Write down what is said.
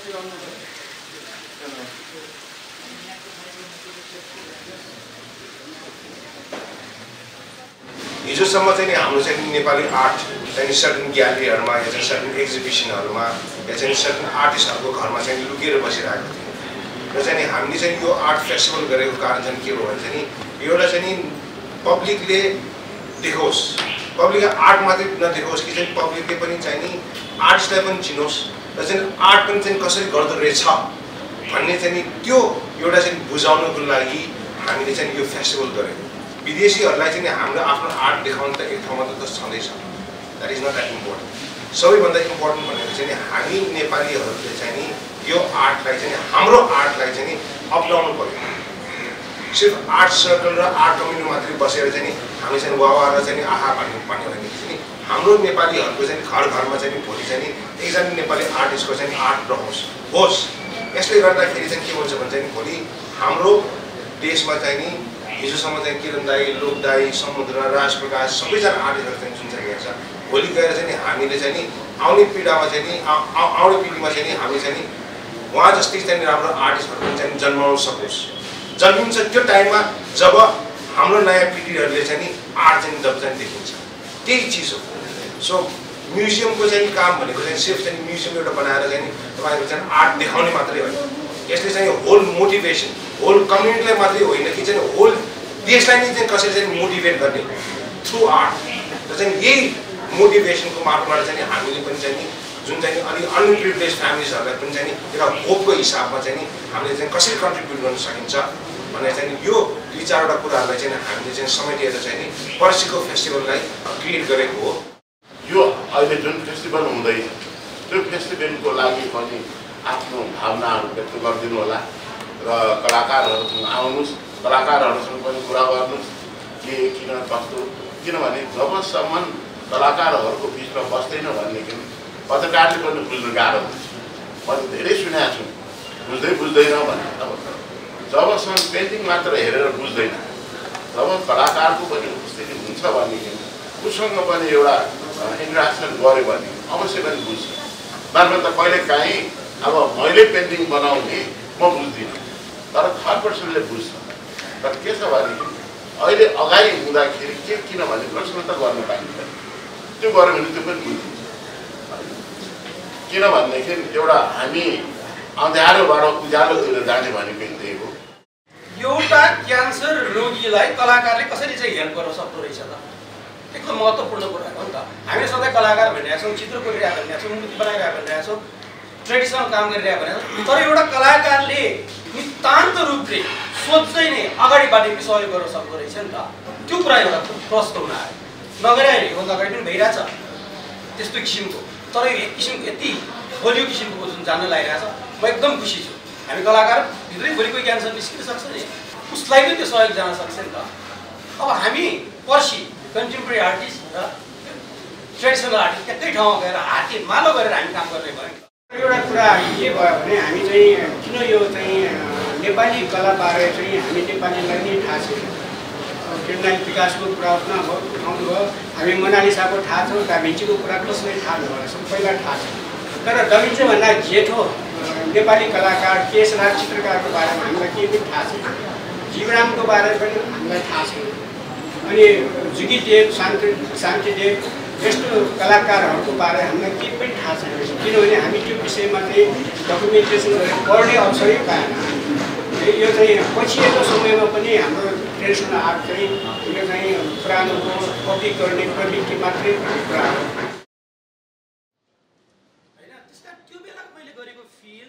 हिजोसम्म चाहिँ हाम्रो चाहिँ नेपाली आर्ट चाहिँ सर्टन ग्यालेरीहरुमा या चाहिँ सर्टन एक्जिबिसनहरुमा या चाहिँ सर्टन आर्टिस्टहरुको घरमा चाहिँ लुकेर बसिरहेको थियो र चाहिँ हामीले चाहिँ यो आर्ट फेस्टिभल गरेको कारण चाहिँ के हो भने चाहिँ एउटा चाहिँ पब्लिकले देखोस्, पब्लिकले आर्ट मात्रै नदेखोस् कि चाहिँ पब्लिकले पनि चाहिँ नि आर्टिस्टलाई पनि चिनोस् र चाहिँ आर्ट पनि चाहिँ कसरी गर्दो रहेछ भन्ने चाहिँ त्यो एउटा चाहिँ बुझाउनको लागि हामीले चाहिँ यो फेस्टिभल गरेको। विदेशीहरुलाई चाहिँ हाम्रो आफ्नो आर्ट देखाउन त एक ठाउँमा त छँदैछ, that is not that important. सबैभन्दा इम्पोर्टेन्ट भनेको चाहिँ हामी नेपालीहरूले चाहिँ नि यो आर्टलाई चाहिँ हाम्रो आर्टलाई चाहिँ अपनाउनु पर्यो। सिर्फ आर्ट सर्कल र आर्ट कम्युनिटी मात्रै बसेर चाहिँ हामी चाहिँ वावा र चाहिँ आहा भन्ने होइन कि हाम्रो नेपालीहरूको चाहिँ घर घरमा चाहिँ भोलि चाहिँ एकजना नेपाली आर्टिस्टको चाहिँ आर्ट होस्। यसले गर्दाखेरि चाहिँ के हुन्छ भने चाहिँ भोलि हाम्रो देशमा चाहिँ नि हिजोसम्म चाहिँ किरण दाई, लोक दाई, समुद्र, राजप्रकाश सबैजना आर्टिस्टहरू चाहिँ जुन चाहिँ हेर्छ भोलि गएर चाहिँ हामीले चाहिँ आउने पिँढीमा चाहिँ आउने पिँढीमा चाहिँ हामी चाहिँ उहाँ जस्तै चाहिँ राम्रो आर्टिस्टहरू चाहिँ जन्माउन सकोस्। जन्मिन्छ त्यो टाइममा जब हाम्रो नयाँ पिँढीहरूले चाहिँ आर्ट चाहिँ जब चाहिँ देखिन्छ, त्यही चिज हो। सो म्युजियमको चाहिँ काम भनेको चाहिँ सिर्फ चाहिँ म्युजियम एउटा बनाएर चाहिँ तपाईँको चाहिँ आर्ट देखाउने मात्रै होइन, यसले चाहिँ होल मोटिभेसन होल कम्युनिटीलाई मात्रै होइन कि चाहिँ होल देशलाई नै चाहिँ कसरी चाहिँ मोटिभेट गर्ने थ्रु आर्ट। र चाहिँ यही मोटिभेसनको मार्फतबाट चाहिँ हामीले पनि चाहिँ जुन चाहिँ अलिक अनप्रिभिलेज फ्यामिलीजहरूलाई पनि चाहिँ एउटा होपको हिसाबमा चाहिँ हामीले चाहिँ कसरी कन्ट्रिब्युट गर्न सकिन्छ भनेर चाहिँ यो दुई चारवटा कुराहरूलाई चाहिँ हामीले चाहिँ समेटेर चाहिँ पर्सिको फेस्टिभललाई क्रिएट गरेको हो। यो अहिले जुन फेस्टिभल हुँदैछ त्यो फेस्टिभलको लागि पनि आफ्नो भावनाहरू व्यक्त गरिदिनु होला र कलाकारहरूसँग आउनुहोस्, कलाकारहरूसँग पनि कुरा गर्नुहोस् के किन कस्तो। किनभने जबसम्म कलाकारहरूको बिचमा बस्दैन भनेदेखि पत्रकारले पनि बुझ्नु गाह्रो हुन्छ। मैले धेरै सुनेको छु बुझ्दैन भने। अब जबसम्म पेन्टिङ मात्र हेरेर बुझ्दैन, जब कलाकारको पनि उपस्थिति हुन्छ भनेदेखि उसँग पनि एउटा इन्ट्रेक्सन गऱ्यो भने अवश्य पनि बुझ्छ। नत्र त कहिलेकाहीँ अब मैले पेन्टिङ बनाउने म बुझ्दिनँ तर थर्ड पर्सनले बुझ्छ। तर के छ भनेदेखि अहिले अगाडि हुँदाखेरि के किनभने प्रश्न त गर्नु पाइन्छ, त्यो गऱ्यो भने त्यो पनि बुझिन्छ। किनभनेदेखि एउटा हामी अँध्यारोबाट उज्यालोतिर जाने भनेको त्यही हो। एउटा क्यान्सर रोगीलाई कलाकारले कसरी चाहिँ हेल्प गर्न सक्दो रहेछ त, एकदम महत्त्वपूर्ण कुरा हो नि त। हामीले सधैँ कलाकार भनिरहेका छौँ, चित्र कोरिरहेको भनिरहेका छौँ, मूर्ति बनाइरहेको भनिरहेका छौँ, ट्रेडिसनल काम गरिरहेको भनिरहेको छौँ। तर एउटा कलाकारले नितान्त रूपले सोच्दै नै अगाडि बढेको सहयोग गर्न सक्दो रहेछ नि त। त्यो कुरा एउटा प्रश्न हुन आयो। नगरे योभन्दा अगाडि पनि भइरहेछ त्यस्तो किसिमको। तर एक किसिमको यति बलियो किसिमको जुन जान्न लागिरहेछ, म एकदम खुसी छु। हामी कलाकार भित्रै भोलि कोही क्यान्सर निस्किन सक्छ नि, उसलाई पनि त्यो सहयोग जान सक्छ नि त। अब हामी पर्सि कन्टेम्पोरेरी आर्टिस्ट र ट्रेडिसनल आर्टिस्ट एकै ठाउँमा गएर हाते मालो गरेर हामी काम गर्ने भयो। एउटा कुरा के भयो भने हामी चाहिँ किन यो चाहिँ नेपाली कलाबारे चाहिँ हामी नेपालीलाई नै थाहा छैन। किनभने विकासको कुरा उठाउनुभयो, हामी मोनालिसाको थाहा छ, डाभिन्चीको कुरा कसलाई थाहा नभएर सबैलाई थाहा छ। तर डाभिन्चीभन्दा जेठो नेपाली कलाकार केशराज चित्रकारको बारेमा हामीलाई केही पनि थाहा छैन। जीवरामको बारेमा पनि हामीलाई थाहा छैन। अनि जुगीदेव, शान्तिदेव यस्तो कलाकारहरूको बारे हामीलाई केही पनि थाहा छैन। किनभने हामी त्यो विषयमा चाहिँ डकुमेन्टेसन गरेर पढ्ने अवसरै पाएन। यो चाहिँ पछिल्लो समयमा पनि हाम्रो ट्रेडिसनल आर्ट चाहिँ यो चाहिँ पुरानोको कपी गर्ने प्रवृत्ति मात्रै कुरा हो। होइन, त्यसका त्यो बेला मैले गरेको फिल